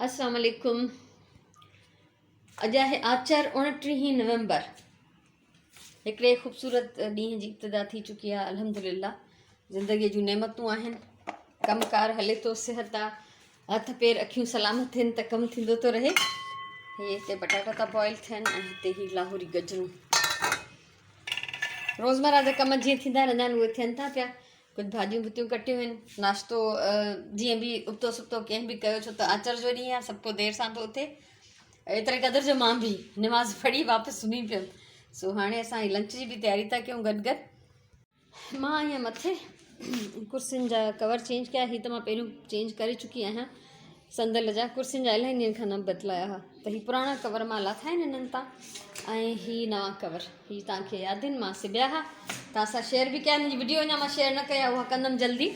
السلام عليڪم اڄ آهي آچر 29 نومبر هڪڙي خوبصورت ڏينهن جي ابتدا ٿي چڪي آهي الحمدلله زندگي جون نعمتون آهن ڪم ڪار هلي ٿو صحت آ هٿ پير اکيون سلامت ٿين ته ڪم ٿيندو ٿو رهي. هي هتي پٽاٽا ٿا بوائل ٿين ۽ هتي هي لاهوري گجرون. روزمره جا ڪم جيئن ٿيندا رهندا آهن اهي ٿين ٿا پيا. ڪجهه ڀاڄيون ڀتيون ڪٽيون آهن. ناشتو جيئن به ابتو سبتو ڪنهن به ڪيو ڇو ته آچر جو ڏينهن آهي سڀ ڪو دير سان ٿو اٿي. ايتري قدر جو مان به نماز پڙهي واپس سمهي پيم. سو هاڻي اسان لنچ جي به تياري ٿا ڪيون گڏ گڏ. مان آئي آهيان مٿي ڪرسين جا ڪور چينج ڪيا هي ته مان پهريون چينج ڪري چڪي آهيان صندل جا ڪرسين جا الاهي ڏينهن کان نه بدلايا هئا ته هي پراڻا ڪور مان لاٿا آهن هنن تان ۽ هي نوان ڪور هي توهان کي ياد آهن مان سبيا هئا توهان سان شيئر به ڪيا هن جي وڊيو اڃا مان شيئر نه ڪئي آهي اها ڪندم جلدي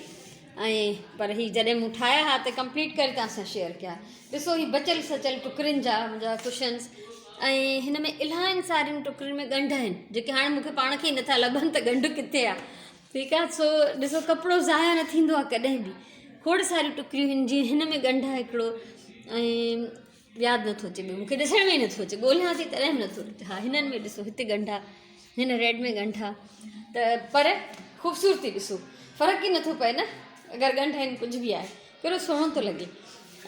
۽ پر هي جڏهن مون ٺاهيا ها ته ڪمپليٽ ڪري توهان سان شيئر ڪيا ڏسو هي بچل سچل ٽڪرين جا منهنجا ڪشنس ۽ هن ۾ الاهين سارين ٽڪرين ۾ ڳنڍ آهن جيڪي هاڻي مونکي پاڻ کي ئي نٿا لڀن ته ڳنڍ ڪٿي آهي ٺيڪ آهي سو ڏسو ڪپڙو ضايع نه ٿيندو آهي ڪڏهن به کوڙ ساريون ٽڪريون آهن جيئن هن ۾ ڳنڍ آهي هڪڙو ۽ ياد نٿو اچي ٻيو مونکي ڏسڻ ۾ ئي نٿو اچي ڳولهيان ٿي تڏهن به نٿو اچي ها هنن ۾ ڏسو هتي ڳنڍ آهي هن ريڊ ۾ ڳنڍ آهي ته پر خوبصورتي ڏسو فرق ئي نٿو پئي نه اگر ڳنڍ آهن ڪجهه به آهي ڪهڙو سهڻو ٿو لڳي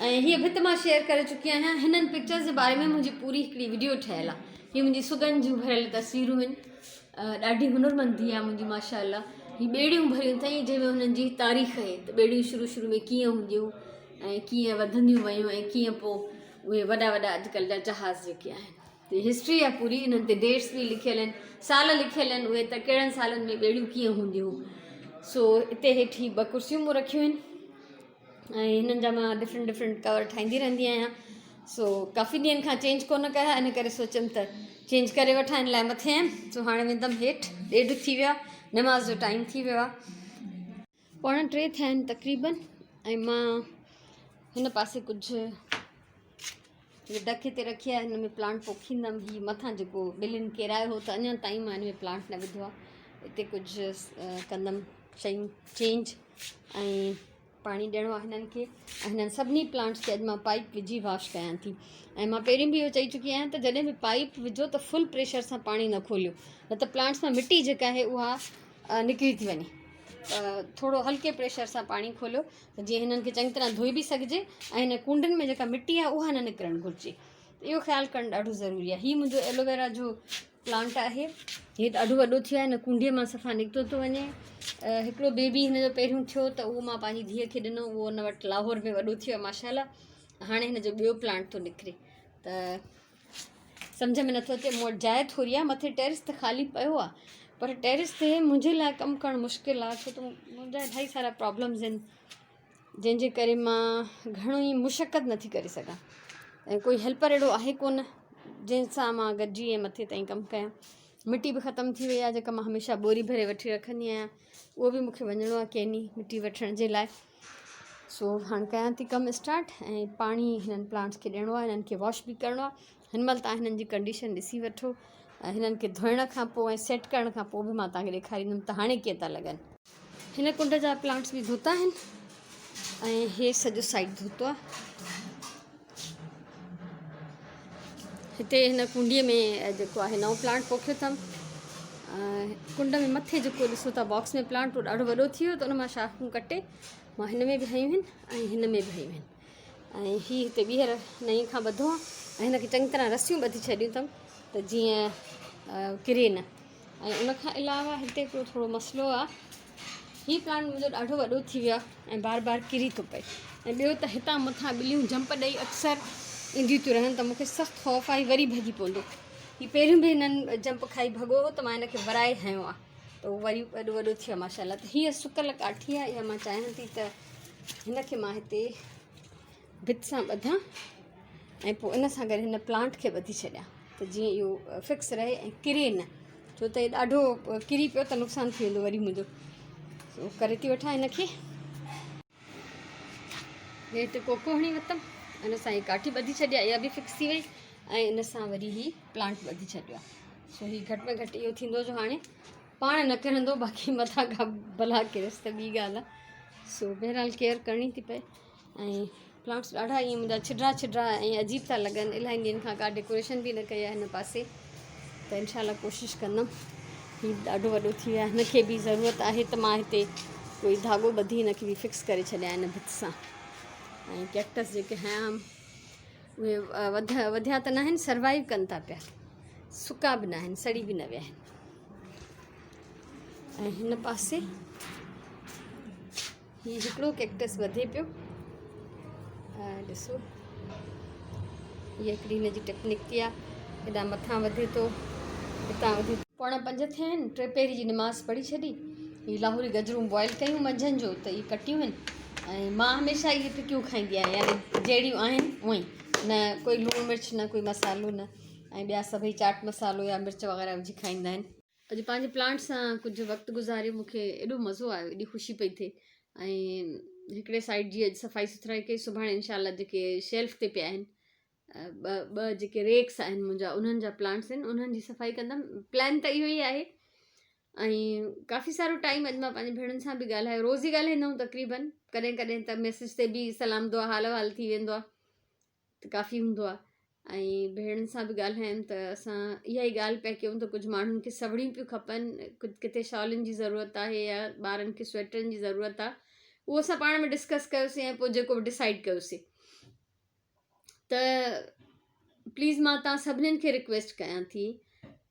۽ هيء ڀت مان شيئر ڪري چڪي آهيان هنن پڪچرز جي باري ۾ منهنجي پوري هڪڙي وڊيو ٺهيل آهي هي منهنجي سگن جون ڀريل تصويرون آهن ڏاڍي هنرمندي آهي منهنجي ماشاء الله هي ٻيڙيون ڀريون اٿئي جنهن ۾ هنن جي تاريخ آهي ته ٻيڙيون شروع شروع ۾ ڪيئن هونديون ۽ ڪيئن وڌنديون ويون ۽ ڪيئن پوء اهي وڏا وڏا اڄڪلهه جا جهاز جيڪي آهن ته هسٽري آهي پوري انهن تي ڊيٽس به لکيل آهن سال لکيل آهن اهي ته ڪهڙن سالن ۾ ٻيڙيون ڪيئن هونديون سو اتي هيٺ هي ٻه ڪرسيون مون رکيون آهن ۽ هنن جا مان ڊفرنٽ ڊفرنٽ ڪور ٺاهيندي رهندي آهيان سو ڪافي ڏينهن کان چينج ڪونه ڪيا ان ڪري سوچيم ته چينج ڪري وٺان ان لاء مٿي آيم سو هاڻي ويندم هيٺ ڏيڍ ٿي ويو آهي نماز جو ٽائيم ٿي ويو آهي پوڻا ٽي ٿيا آهن تقريبن ۽ مان هن پاسي ڪجهه ڊڪ هتي رکي آهي هن ۾ پلانٽ پوکيندم هي مٿان جيڪو ٻلين ڪيرايو هو ته اڃا تائين مان هن ۾ پلانٽ نه وڌو آهي هتي ڪجهه ڪندم شيون چينج ۽ پاڻي ڏيڻو آهي هنن کي ۽ هنن سڀني پلانٽس کي اڄ مان پائپ وجهي واش ڪيان ٿي ۽ مان پهرين به اهو چئي چڪي آهيان ته جڏهن به پائپ وجهو ته فل پريشر سان پاڻي نه کوليو نه ته پلانٽس مان مٽي جيڪا آهي اها نڪري ٿي وڃي ٿورو هلڪي پريشر سان پاڻي کوليو ته جيئن هنن کي چڱي طرح ڌوئي به سگهجي ۽ هن ڪونڊن ۾ جيڪا مٽي آهي اها نه نڪرڻ گهرجي اهو خيال ڪرڻ ڏاڍو ضروري آهي هي منهنجو ايلوويرا جو پلانٽ آهي هي ڏاڍو وڏو ٿيو آهي هن ڪونڊي مان صفا نڪتو ٿو وڃي هڪڙو بيبي هن جو پهريون ٿيو ته اهو مان پنهنجي ڌيء کي ڏنو اهو ان وٽ لاهور ۾ وڏو ٿيو آهي ماشاء الله هاڻي هن جو ٻيو پلانٽ ٿو نڪري ته سمجهه ۾ نٿو اچي مون وٽ جاء ٿوري آهي مٿي ٽيرس ته خالي پيو آهي پر ٽيرس تي منهنجي لاء ڪم ڪرڻ مشڪل آهي ڇو ته منهنجا الاهي سارا پرابلمز آهن جنهن جي ڪري مان گهڻو ئي مشقت نٿي ڪري سگهان ۽ ڪوئي هيلپر اهڙو آهي ڪونه جنهن سان مان گڏجي ۽ مٿي تائين ڪم ڪيان مٽي به ختم ٿي وئي آهي جيڪا مان هميشه ٻوري ڀري وٺي رکندي آهيان اهو به مونکي وڃڻو آهي ڪيني مٽي وٺڻ جي لاء سو هاڻ ڪيان ٿي ڪم اسٽارٽ ۽ پاڻي هنن پلانٽس کي ڏيڻو آهي هنن کي واش به ڪرڻو آهي هن مهل تان هنن جي ڪنڊيشن ڏسي وٺو ۽ هنن کي ڌوئڻ کان پوء ۽ سيٽ ڪرڻ کان پوء به مان تان کي ڏيکاريندم ته هاڻي ڪيئن ٿا لڳن. هن ڪنڊ جا پلانٽس به ڌوتا آهن ۽ هي سڄو سائيڊ ڌوتو آهي. هتي هن ڪونڊيء ۾ جيڪو آهي نئون پلانٽ پوکيو اٿم ڪنڊ ۾ مٿي جيڪو ڏسو ٿا باڪس ۾ پلانٽ اهو ڏاڍو وڏو ٿي ويو ته ان مان شاخون ڪٽي مان هن ۾ به هنيون آهن ۽ هن ۾ به هنيون آهن ۽ هي هتي ٻيهر نئين کان ٻڌو آهي ۽ هن کي چڱي طرح رسيون ٻڌي ڇڏيون اٿم ته جيئن ڪري نه ۽ ان کان علاوه هتي هڪڙو ٿورو مسئلو آهي هي پلانٽ منهنجو ڏاڍو وڏو ٿي ويو آهي ۽ بار بار ڪري ٿو پئي ۽ ٻيو ته هتان مٿان ٻليون جمپ ڏئي اڪثر اينديون ٿيون رهن ته مونکي سخت خوف آهي وري ڀڄي پوندو هي پهريون به هنن جمپ کائي ڀڳو هو ته مان هن کي ورائي هنيو آهي ته هو وري ايڏو وڏو ٿي ويو ماشاء الله ته هيء سڪل ڪاٺي آهي اها مان چاهيان ٿي ته هن کي مان هتي ڀت سان ٻڌان ۽ پوء ان سان گڏ هن پلانٽ کي ٻڌي ڇڏيان ته جيئن اهو فڪس رهي ۽ ڪري نه ڇو ته هي ڏاڍو ڪري پيو ته نقصان ٿي ويندو وري منهنجو سو ڪري ٿي وٺان هن کي هي هتي ڪوڪو هڻي ورتم ان سان هي ڪاٺي ٻڌي ڇڏي اها به فڪس ٿي وئي ۽ ان سان وري هي پلانٽ ٻڌي ڇڏيو آهي سو هي گهٽ ۾ گهٽ اهو ٿيندو جو هاڻي پاڻ نه ڪرندو باقي مٿان کان بلا ڪريس ته ٻي ڳالهه آهي سو بهرحال ڪيئر ڪرڻي ٿي پئي ۽ پلانٽس ڏاڍا ائين منهنجا ڇڊرا ڇڊرا ۽ عجيب ٿا لڳن الاهي ڏينهن کان ڪا ڊيڪوريشن به نه ڪئي آهي هن پاسي ته انشاء الله ڪوشش ڪندم هي ڏاڍو وڏو ٿي ويو آهي هن کي به ضرورت آهي ته مان هتي ڪوئي ڌاڳو ٻڌي هن کي به فڪس ڪري ڇڏيان هن ڀت سان ۽ ڪيڪٽس جيڪي هنيا هئم اهي وڌ وڌيا ته ناهن سروائيو ڪن ٿا پيا سڪا به ناهن سڙي به نه ويا آهن ۽ هن پاسي هي هڪڙو ڪيڪٽس وڌي پيو ڏسو هي هڪڙي هن جي ٽپ نڪتي آهي هيڏانهن مٿان وڌي ٿو هتان وڌي پوڻا پنج ٿيا آهن ٽي پهري جي نماز پڙهي ڇڏي هي لاهوري گجرون بوائل ڪيون منجهند جو ته هي ڪٽيون آهن ۽ مان هميشه اهي ڦڪيون کائيندي آهيان يعني جهڙيون آهن اونئي نه ڪوئي لوڻ مرچ نه ڪوئي مصالحو نه ۽ ٻيا سڀئي چاٽ مصالحو يا مرچ وغيره وجهي کائيندا آهن اڄ پنهنجي پلانٽ سان ڪجهه وقت گذاريو مون کي ايڏو مزو آيو ايڏي خوشي پئي ٿئي ۽ هڪڙي سائيڊ جي اڄ صفائي سٿرائي ڪئي سڀاڻي انشاء الله جيڪي شيلف تي پيا آهن ٻه ٻه جيڪي ريڪس آهن منهنجا انهن جا پلانٽس آهن انهن جي صفائي ڪندم پلان ته اهو ئي آهي ۽ ڪافي سارو ٽائيم اڄ مان پنهنجي ڀيڻن سان به ڳالهايو روز ئي ڳالهائيندا آهيون تقريبن ڪڏهن ڪڏهن ته ميسج تي به سلام دعا حال احوال ٿي ويندو آهي ته ڪافي هوندو آهي ۽ ڀيڻن سان به ڳالهايم ته اسان اها ئي ڳالهه پيا ڪيون ته ڪجهه ماڻهن کي سوڙيون پيون کپن ڪجهه ڪٿي شالن جي ضرورت آهي يا ٻارن کي سوئيٽرن جي ضرورت آهي اهو اسان پاڻ ۾ ڊسڪس ڪيوسين ۽ پوء جيڪو به ڊسائيڊ ڪيوسين ته پليز مان توهان سڀنين کي رڪويسٽ ڪيان ٿي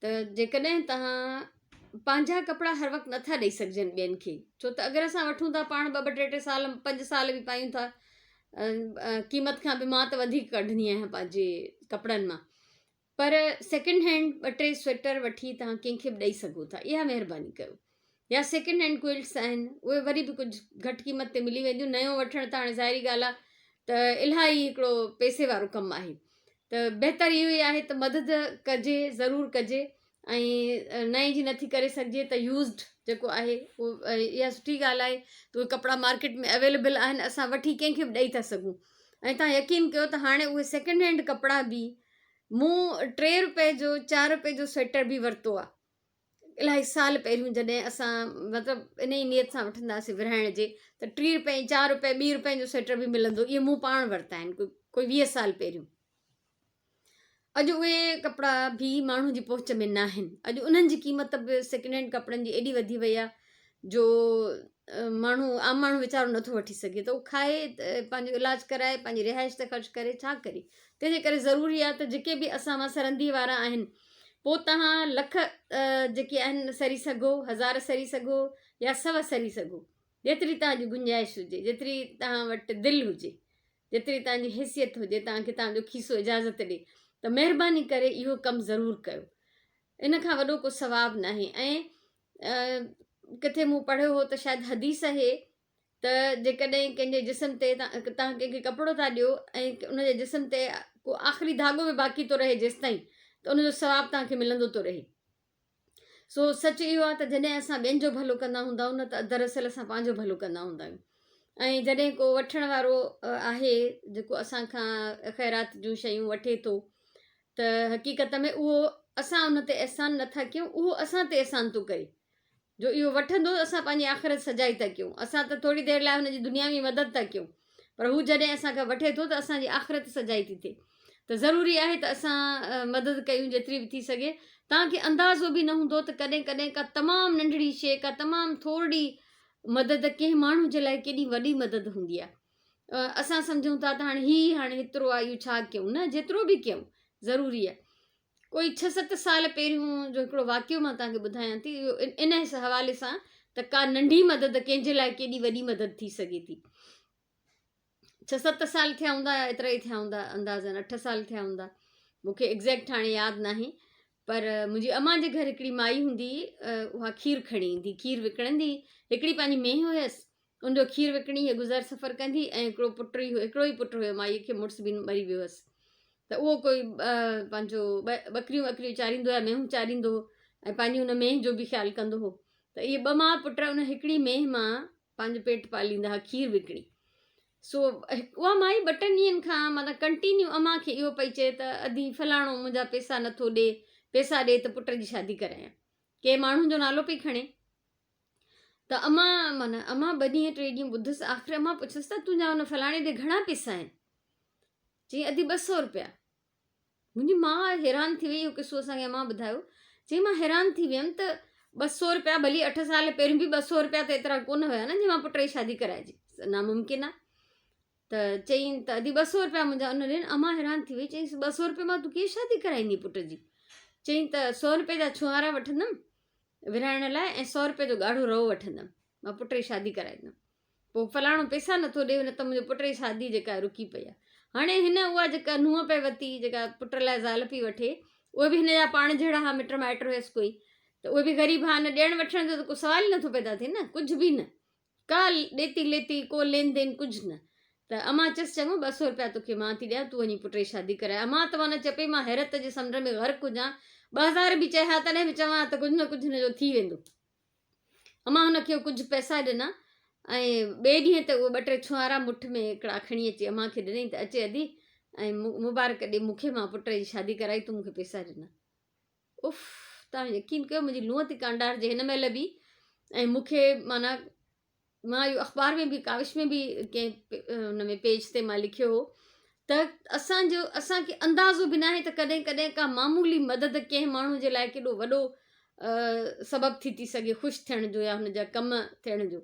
ته جيڪڏهن توهان پنهنجا ڪپڙا هر وقت نٿا ڏئي سگهجن ٻين کي ڇو ته اگر اسان وٺون ٿا پاڻ ٻه ٻه ٽي ٽي سال پنج سال به پايون ٿا قيمت کان به مان ته وڌيڪ ڪڍندي آهيان پنهنجي ڪپڙن مان پر سيڪنڊ هينڊ ٻه ٽي سوئيٽر وٺي توهان ڪنهن کي به ڏئي سگهو ٿا اها مهرباني ڪيو يا سيڪنڊ هينڊ ڪوئلٽس آهن اهي وري به ڪجهه گهٽ قيمت تي ملي وينديون نيو وٺڻ ته هاڻي ظاهري ڳالهه آهي ته الاهي هڪڙو پئسي وارو ڪم آهي ته بهتر اهو ئي آهي ته مدد ڪجي ضرور ڪجي ۽ نئين جي نٿي ڪري سگهجي ته يوزڊ جيڪو آهي اهو اها سٺي ڳالهه آهي ته اهي ڪپڙا مارڪيٽ ۾ اويليبل آهن اسان وٺي ڪنهن کي به ڏئي ٿا سگهون ۽ تان يقين ڪيو ته هاڻي اهي سيڪنڊ هينڊ ڪپڙا به مون ٽي روپئي جو چار روپئي جو سوئيٽر به ورتو آهي الاهي سال پهريون جڏهن اسان مطلب ان ئي نيت سان وٺندا هئاسين ورهائڻ جي ته ٽي روپئي چار روپئي ٻي روپئي جو سوئيٽر به ملندو اهي مون پاڻ ورتا آهن ڪوئي 20 سال پهريون اڄ اهي ڪپڙا به ماڻهو جي پهچ ۾ ناهن اڄ انهن جي قيمت به سيڪنڊ هينڊ ڪپڙن جي ايڏي وڌي وئي آهي جو ماڻهو عام ماڻهو ويچارو نٿو وٺي سگهي ته اهو کائي پنهنجو علاج ڪرائي پنهنجي رهائش تي خرچ ڪري ڇا ڪري تنهن جي ڪري ضروري آهي ته جيڪي به اسان مان سرندي وارا آهن پوء توهان لک جيڪي آهن سري سگهو هزار سري سگهو يا سو سري سگهو جيتري توهان جي گنجائش هجي جيتري توهان وٽ دل هجي جيتري توهان جي حيثيت هجي توهان کي توهان جو کيسو اجازت ڏي ته مهرباني ڪري اهو ڪم ضرور ڪيو ان کان وڏو ڪو ثواب ناهي ۽ ڪٿي مون پڙهيو هو ته شايد حديث آهي ته جيڪڏهن ڪنهن جي جسم تي توهان ڪنهن کي ڪپڙو ٿا ڏيو ۽ ان جي جسم تي ڪو آخري ڌاڳو به باقي ٿو رهي جيستائين ته ان جو ثواب توهان کي ملندو ٿو رهي سو سچ اهو آهي ته جڏهن اسان ٻين جو ڀلو ڪندا هوندا آهيون نه ته دراصل اسان پنهنجو ڀلو ڪندا هوندا آهيون ۽ جڏهن ڪو وٺڻ وارو آهي جيڪو اسان کان خيرات جون شيون وٺي ٿو ته حقيقت ۾ اهو اسان ان تي احسان نٿا ڪيون اهو اسان تي احسان ٿو ڪري جو اهو وٺندو ته اسان پنهنجي آخرت سجائي ٿا ڪيون اسان ته ٿوري دير لاء هن جي دنياوي مدد ٿا ڪيون پر هو جڏهن اسان کان وٺي ٿو ته اسان جي آخرت سجائي ٿي ٿئي ته ضروري آهي ته اسان مدد ڪيون جيتري به ٿي سگهي توهان کي اندازو به نه هوندو ته ڪڏهن ڪڏهن ڪا تمام ننڍڙي شيء ڪا تمام ٿورڙي مدد ڪنهن ماڻهو جي لاء ڪيڏي وڏي مدد هوندي آهي اسان سمجهون ٿا ته هاڻي هي هاڻي هيترو آهي اهو ڇا ڪيون نه جيترو به ڪيون ضروري آهي ڪوئي ڇهه ست سال پهريون جو هڪڙو واقعو مان توهان کي ٻڌايان ٿي اهو ان حوالي سان ته ڪا ننڍي مدد ڪنهن جي لاء ڪيڏي وڏي مدد ٿي سگهي ٿي. ڇهه ست سال ٿيا هوندا يا ايترا ئي ٿيا هوندا اندازن اٺ سال ٿيا هوندا مون کي ايگزيڪٽ هاڻي ياد ناهي پر منهنجي امان جي گهر هڪڙي مائي هوندي اها کير کڻي ايندي کير وڪڻندي هڪڙي پنهنجي مينهن هيس ان جو کير وڪڻي هيء گذر سفر ڪندي ۽ هڪڙو پٽ ئي هڪڙو ئي پٽ هيو مائيء کي مڙس به مري ويو هئس ته اهو ڪوئي پنهنجو ٻڪريون وڪريون چاريندو يا مينهون چاريندو هو ۽ پنهنجي ان مينهن جو به خيال ڪندو هو ته اهي ٻه ماء پٽ ان هڪڙي مينهن مان پنهنجو پيٽ پاليندا هئا کير وڪڻي سو اها مائي ٻه ٽن ڏينهن کان معنيٰ ڪنٽينيو امان کي اهو پئي چئي ته ادي فلاڻو منهنجا پئسا نٿو ڏي پئسا ڏي ته پٽ جي شادي ڪرايان ڪنهن ماڻهو جو نالو پئي کڻي ته امان معنيٰ امان ٻه ڏينهن ٽي ڏينهن ٻڌس آخر امان پڇيس ته تنهنجا ان فلاڻي ڏي گهڻا پئسا آهن؟ چيائين ادي 200 رپيا. منهنجي ماء حيران ٿي وئي اهو قصو اسان کي امان ٻڌايو. چيائين مان حيران ٿي ويم ته 200 رپيا ڀلي 8 سال پهريون به 200 رپيا ته ايترا ڪونه هيا نه جنهن مان پٽ جي شادي ڪرائجي. ناممڪن آ. ته چيائين ته ادي 200 رپيا منهنجا ان ڏين. امان حيران ٿي وئي چيائينس 200 رپيا مان تون ڪيئن شادي ڪرائيندين پٽ جي؟ چيائين ته 100 رپئي جا ڇهارا وٺندم ورهائڻ لاء ۽ 100 رپئي جو ڳاڙهو رئو وٺندم مان پٽ جي شادي ڪرائيندم. پوء فلاڻو پئسا نٿو ڏي نه ته منهنجي پٽ جي شادي جيڪا رڪي پئي آهي. هاڻي هن اها جيڪا نونهن پئي ورتي جيڪا پٽ لاء زال پئي وٺي اهي به هن جا پاڻ جهڙا ها مٽ مائٽ هيس ڪوئي ته اهي به غريب ها نه ڏيڻ وٺڻ جو ته ڪو سوال ئي نٿو پيدا ٿئي نه ڪجهه به نه ڪا ڏيتي ليتي ڪو لين دين ڪجهه نه ته امان چيس چڱو 200 رپيا توکي مان ٿي ڏيان تون وڃي پٽ جي شادي ڪرائي امان ته معنيٰ چئي پئي مان حيرت جي سمنڊ ۾ غرق هجان 2000 به چئي ها تڏهن به چوان ها ته ڪجهه نه ڪجهه هن جو ٿي ويندو. امان هن کي ڪجهه پئسا ڏنا ۽ ٻئي ڏينهن تي اهي ٻه ٽي ڇهارا مٺ ۾ هڪڙا کڻي اچي امان کي ڏنائين ته اچي ادي ۽ مبارڪ ڏي مون کي مان پٽ جي شادي ڪرائي تون مون کي پئسا ڏنا. اف توهان يقين ڪيو منهنجي لونء ٿي ڪانڊارجي هن مهل به ۽ مون کي معنيٰ مان اهو اخبار ۾ به ڪاوش ۾ به ڪنهن ان ۾ پيج تي مان لکيو هو ته اسان جو اسان کي اندازو به ناهي ته ڪڏهن ڪڏهن ڪا معمولي مدد ڪنهن ماڻهو جي لاء ڪيڏو وڏو سبب ٿي ٿي سگهي خوش ٿيڻ جو يا هن جا ڪم ٿيڻ جو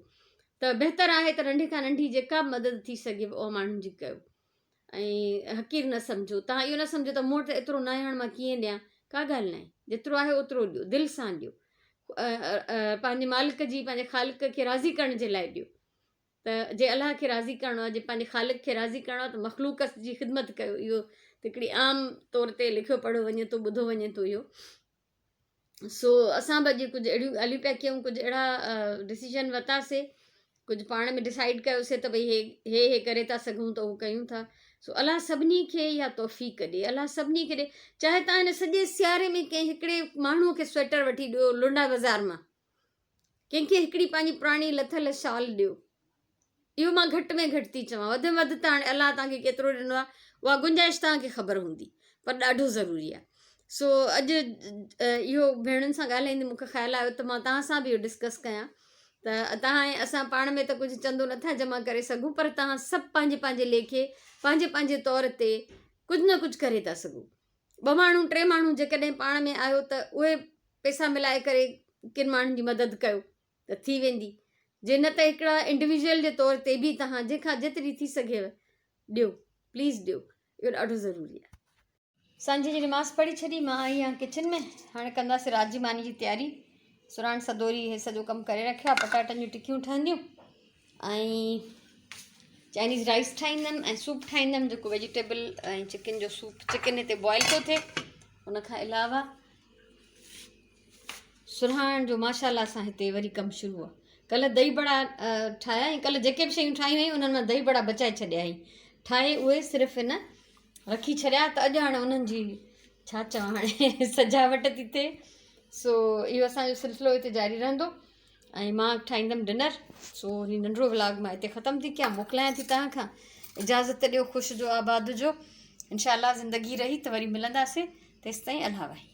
ته بهتر آهي ته ننڍي کان ننڍي جيڪا به مدد ٿي سگهي اها ماڻهن جي ڪيو ۽ حقير نه سمجهو تان اهو نه سمجهو ته مون وٽ ايترو ناهي هاڻ مان ڪيئن ڏيان ڪا ڳالهه ناهي جيترو آهي اوترو ڏيو دل سان ڏيو پنهنجي مالڪ جي پنهنجي خالق کي راضي ڪرڻ جي لاء ڏيو ته جي الله کي راضي ڪرڻو آهي جي پنهنجي خالق کي راضي ڪرڻو آهي ته مخلوق جي خدمت ڪيو اهو ته هڪڙي عام طور تي لکيو پڙهيو وڃي ٿو ٻڌو وڃي ٿو اهو سو اسان به اڄ ڪجهه اهڙيون ڳالهيون پيا ڪيون ڪجهه اهڙا ڊسيزن ورتاسي ڪجهه پاڻ ۾ ڊسائيڊ ڪيوسي ته ڀئي هي هي هي ڪري ٿا سگهون ته اهو ڪيون ٿا سو الله سڀني کي اها توفيق ڏي الله سڀني کي ڏي چاهي تان هن سڄي سياري ۾ ڪنهن هڪڙي ماڻهو کي سوئيٽر وٺي ڏيو لنڊا بازار مان ڪنهن کي هڪڙي پنهنجي پراڻي لٿل شال ڏيو اهو مان گهٽ ۾ گهٽ ٿي چوان وڌ ۾ وڌ ته هاڻي الله توهان کي ڪيترو ڏنو آهي اها گنجائش توهان کي خبر هوندي پر ڏاڍو ضروري آهي سو اڄ اهو ڀيڻن سان ڳالهائيندي مونکي خيال آيو ته مان توهان سان به اهو ڊسڪس ڪيان ته توهان ۽ اسان پاڻ ۾ ته ڪجهه چندو نٿا جمع ڪري سگهون پر توهان سڀ پنهنجي پنهنجي ليکي پنهنجي پنهنجي طور تي ڪجهه نه ڪجهه ڪري ٿا سگهو ٻه ماڻهو ٽي ماڻهو جيڪڏهن پاڻ ۾ آيو ته اهي پئسا ملائي ڪري ڪن ماڻهن جي مدد ڪيو ته ٿي ويندي جي نه ته هڪڙا انڊيويجوئل جي طور تي به توهان جنهن کان جيتري ٿي سگهيو ڏيو پليز ڏيو اهو ڏاڍو ضروري آهي. سانجهي جي نماز پڙهي ڇڏي مان آئي آهيان ڪچن ۾ هاڻي ڪنداسين رات جي ماني جي تياري سراڻ سدوري هي سڄو ڪم ڪري رکيو آهي پٽاٽن جون ٽڪيون ٺهنديون ۽ چائنيز رائس ٺاهيندم ۽ سوپ ٺاهيندم جيڪو ويجيٽيبل ۽ چڪن جو سوپ چڪن هتي بوائل ٿو ٿئي ان کان علاوه سرهاڻ جو ماشاء الله سان هتي وري ڪم شروع آ ڪلهه دهي بڙا ٺاهيا ۽ ڪلهه جيڪي به شيون ٺاهيون هيون انهن مان دهي بڙا بچائي ڇڏيا هئي ٺاهي اهي صرف هن رکي ڇڏيا ته اڄ هاڻي انهن جي ڇا چوان هاڻي سجاوٽ ٿي ٿئي سو اهو اسانجو سلسلو هتي جاري رهندو ۽ مان ٺاهيندم ڊنر سو هي ننڍڙو ولاگ مان هتي ختم ٿي ڪيان موڪلايان ٿي توهان کان اجازت ڏيو خوش هجو آباد هجو انشاء الله زندگي رهي ته وري ملنداسين تيستائين الله واهي.